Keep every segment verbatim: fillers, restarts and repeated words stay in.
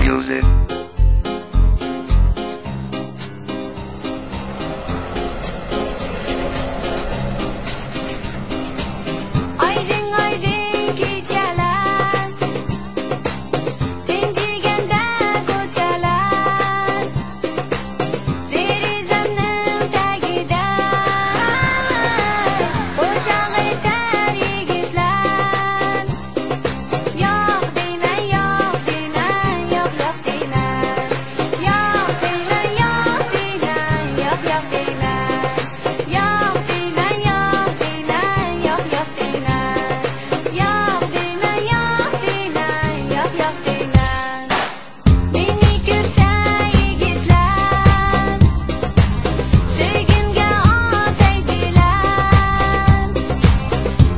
Music. ئايدىڭ، ئايدىڭ كېچەلەر، تىنجىگەندە كوچىلار، دېرىزەمنىڭ تەگىدە قوشاق ئېيتار يىگىتلەر. ياق دېمەي، ياق دېمەي، ياق، ياق دېمەي. ياق دېمەي، ياق دېمەي، ياق، ياق دېمەي. ياق دېمەي، ياق دېمەي، ياق، ياق دېمەي. ياق دېمەي، ياق دېمەي، ياق، ياق دېمەي. مېنى كۆرسە يىگىتلەر، سۆيگۈمگە ئاتايدىلەر.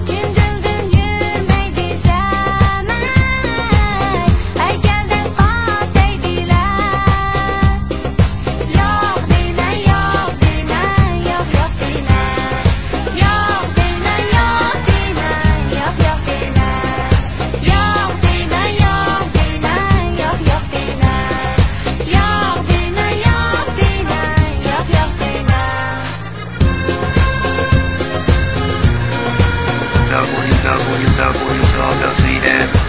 چىن دىلدىن يۈرمەي دېسەم، ھەيكەلدەك قاتايدىلەر. ياق دېمەي، ياق دېمەي، ياق، ياق دېمەي. ياق دېمەي، ياق دېمەي، ياق، ياق دېمەي. ياق دېمەي، ياق دېمەي، ياق، ياق دېمەي. ياق دېمەي، ياق دېمەي، ياق، ياق دېمەي. W W W dot C M.